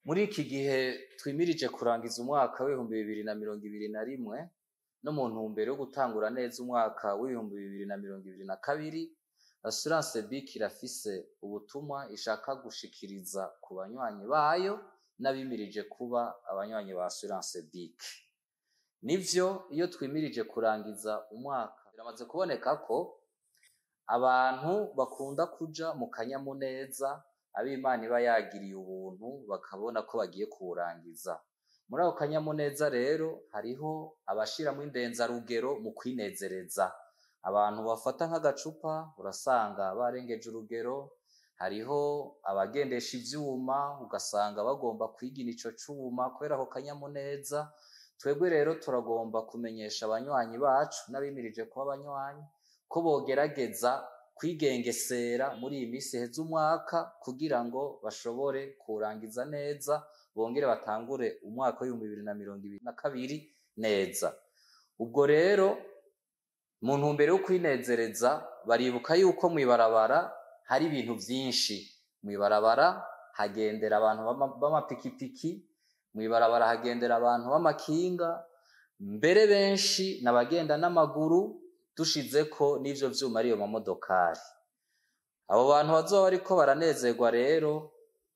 Muri iki gihe twimirije kurangiza umwaka w'2021 no mu ntumbero yo gutangura neza umwaka w'2022, Assurance BIC irafise ubutumwa ishaka gushikiriza ku banywanyi bayo n'abimirije kuba abanywanyi ba Assurance BIC. Nivyo, iyo twimirije kurangiza umwaka biramaze kuboneka ko abantu bakunda kuja mu kanyamuneza, ab'Imana iba yagiriye ubuntu bakabona ko bagiye kuwurangiza. Muri ako kanyamuneza rero hariho abashiramwo indenzarugero mu kwinezereza. Abantu bafata nk'agacupa urasanga barengeje urugero, hariho abagendesha ivyuma ugasanga bagomba kwigina ico cuma kubera ako kanyamuneza. Twebwe rero turagomba kumenyesha abanywanyi bacu n'abimirije kuba abanywanyi ko bogerageza kwigengesera muri iyi misi iheza umwaka kugira ngo bashobore kuwurangiza neza, bongere batangure umwaka w'2022 neza. Ubwo rero mu ntumbero yo kwinezereza, baribuka yuko mw'ibarabara hari ibintu vyinshi. Mw'ibarabara hagendera abantu b'amapikipiki, mw'ibarabara hagendera abantu b'amakinga, mbere benshi n'abagenda n'amaguru, dushizeko n'ivyo vyuma ariyo mamodokari. Abo bantu bazoba bariko baranezerwa rero,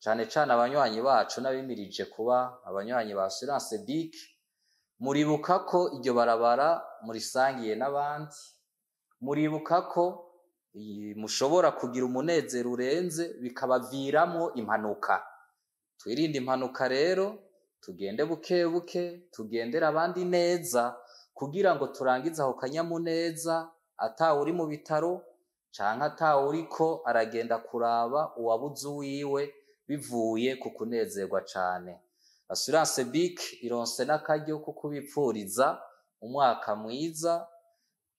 cane cane abanywanyi bacu n'abimirije kuba abanywanyi ba Assurance BIC, muribuka ko iryo barabara murisangiye n'abandi, muribuka ko mushobora kugira umunezero urenze bikabaviramwo impanuka. Twirinde impanuka rero, tugende buke buke, tugendere abandi neza kugira ngo turangize ako kanyamuneza atawuri mu bitaro canke atawuriko aragenda kuraba uwabuze uwiwe bivuye ku kunezerwa cane. Assurance BIC ironse n'akaryo ko kubipfuriza umwaka mwiza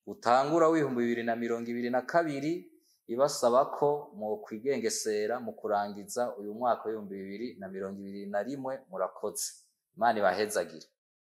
utangura w'2022, ibasaba ko mwokwigengesera mu kurangiza uyu mwaka w'2021. Murakoze, Imana ibahezagire.